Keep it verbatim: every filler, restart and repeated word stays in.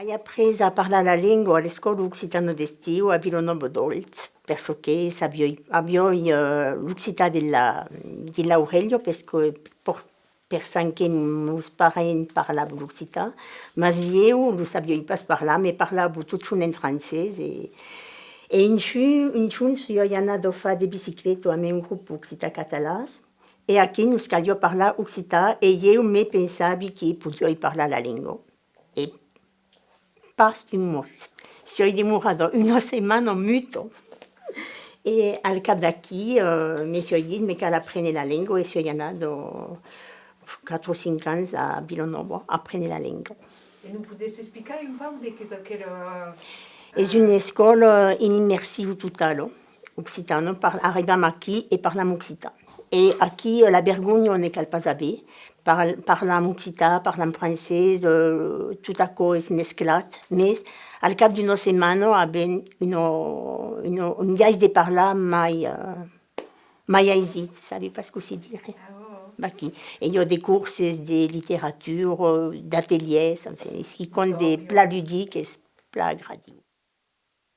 Ai aprés a parlar la lenga a l'escòla occitana d'estiu a Vilanòva d'Òlt, per çò que sabiái, aviái, eh, l'occitan de la, de l'aurelha, perque per, per çò que mos parents parlavan l'occitan, mas ieu lo sabiái pas parlar, me parlavan totjorn en francés e, e un jorn, un jorn siái anada far de bicicleta amb un grop occitan catalans e aquí nos caliá parlar occitan e ieu me pensavi que podiái parlar la lenga. E pas un mot. Siái demorada una setmana muta. E al cap d'aquí, eh, me siái dit, me cal aprene la lenga e siái anada quatre o cinc ans a Vilanòva aprene la lenga. E nos podètz explicar un pauc de qu'es aquela? Es una escòla en immersion totala, occitana, par-, arribam aquí e parlam occitan. E aquí, eh, la vergonha ne cal pas aver, par-, parlam occitan, parlam francés, eh, tot aquò es mesclat, mes al cap d'una setmana avèm una, una, un biais de parlar mai, eh, mai aisit, sabi pas cossí dire. Vaquí. E i a de corses de literatura, d'atelièrs, enfin, es quicòm de plan ludic, es plan agradiu.